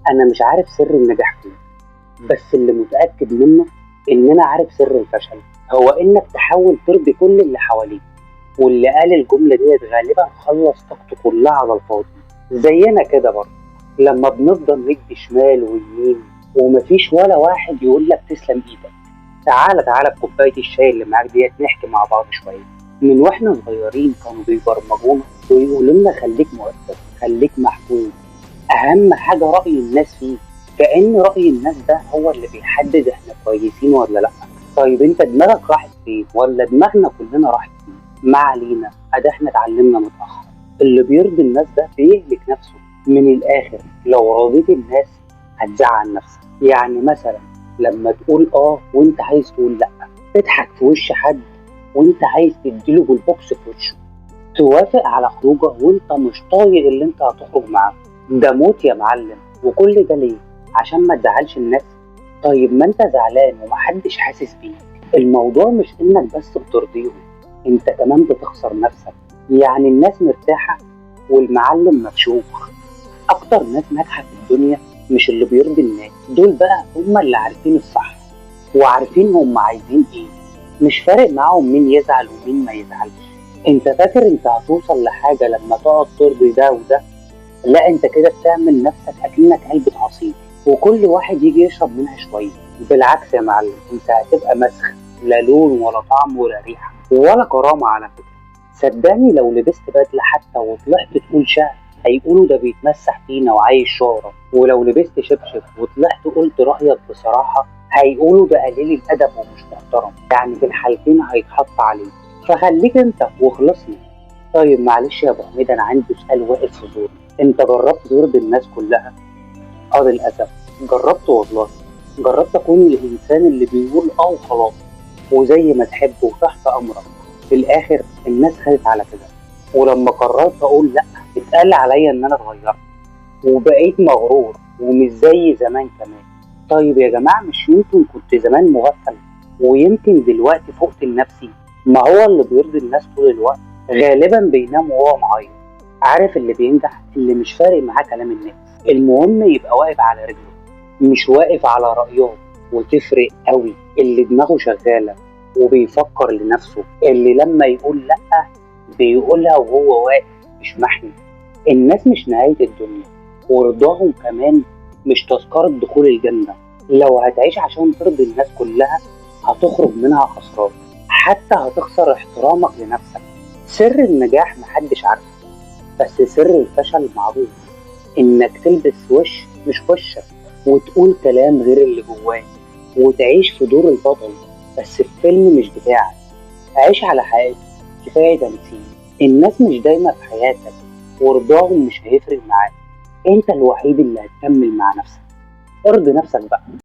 انا مش عارف سر النجاح فين، بس اللي متاكد منه ان انا عارف سر الفشل، هو انك تحاول ترضي كل اللي حواليك. واللي قال الجملة ديت غالبا خلص طاقته كلها على الفاضي، زينا كده برضه لما بنفضل ندي شمال ويمين ومفيش ولا واحد يقول لك تسلم ايدك. تعالى تعالى بكوبايه الشاي اللي معاك ديت نحكي مع بعض شوية. من واحنا صغيرين كانوا بيبرمجونا ويقولوا لنا خليك مؤدب، خليك محبوب، اهم حاجة راي الناس فيك، كأن راي الناس ده هو اللي بيحدد احنا كويسين ولا لا. طيب انت دماغك راحت فين؟ ولا دماغنا كلنا راحت فين؟ ما علينا، ادي احنا اتعلمنا متاخر. اللي بيرضي الناس ده بيهلك نفسه. من الاخر لو رضيت الناس هتزعل نفسك. يعني مثلا لما تقول اه وانت عايز تقول لا، تضحك في وش حد وانت عايز تديله بالبوكس في وشه، توافق على خروجه وانت مش طايق اللي انت هتخرج معاه، ده موت يا معلم. وكل ده ليه؟ عشان ما تزعلش الناس. طيب ما انت زعلان ومحدش حاسس بيك. الموضوع مش انك بس بترضيهم، انت كمان بتخسر نفسك. يعني الناس مرتاحة والمعلم مفشوخ. اكتر ناس ناجحة في الدنيا مش اللي بيرضي الناس، دول بقى هم اللي عارفين الصح وعارفين هم عايزين ايه، مش فارق معاهم مين يزعل ومين ما يزعلش. انت فاكر انت هتوصل لحاجة لما تقعد ترضي ده وده؟ لا، انت كده بتعمل نفسك اكنك علبة عصير وكل واحد يجي يشرب منها شوية. بالعكس يا معلم، انت هتبقى مسخ، لا لون ولا طعم ولا ريحة ولا كرامة. على فكرة صدقني لو لبست بدلة حتى وطلعت تقول شعر هيقولوا ده بيتمسح فينا وعايش شهرة، ولو لبست شبشب وطلعت قلت رأيك بصراحة هيقولوا ده قليل الأدب ومش محترم. يعني في الحالتين هيتحط عليك، فخليك انت وخلصني. طيب معلش يا ابو حميد، انا عندي سؤال واقف في زوري، انت جربت ترضي الناس كلها؟ اه للأسف جربت والله، جربت اكون الانسان اللي بيقول اه وخلاص وزي ما تحب وتحت امرك. في الاخر الناس خدت على كده، ولما قررت اقول لا اتقال عليا ان انا اتغيرت وبقيت مغرور ومش زي زمان كمان. طيب يا جماعة، مش يمكن كنت زمان مغفل ويمكن دلوقتي فقت لنفسي؟ ما هو اللي بيرضي الناس طول الوقت غالبا بينام وهو معيط. عارف اللي بينجح اللي مش فارق معاه كلام الناس، المهم يبقى واقف على رجله مش واقف على رأيهم. وتفرق قوي اللي دماغه شغالة وبيفكر لنفسه، اللي لما يقول لأ بيقولها وهو واقف مش محني. الناس مش نهاية الدنيا، ورضاهم كمان مش تذكرة دخول الجنة. لو هتعيش عشان ترضي الناس كلها هتخرج منها خسران، حتى هتخسر احترامك لنفسك. سر النجاح محدش عارفه، بس سر الفشل معروف، انك تلبس وش مش وشك وتقول كلام غير اللي جواك وتعيش في دور البطل بس في فيلم مش بتاعك. عيش على حقيقتك، كفاية تمثيل. الناس مش دايما في حياتك ورضاهم مش هيفرق معاك، انت الوحيد اللي هتكمل مع نفسك. ارضي نفسك بقى.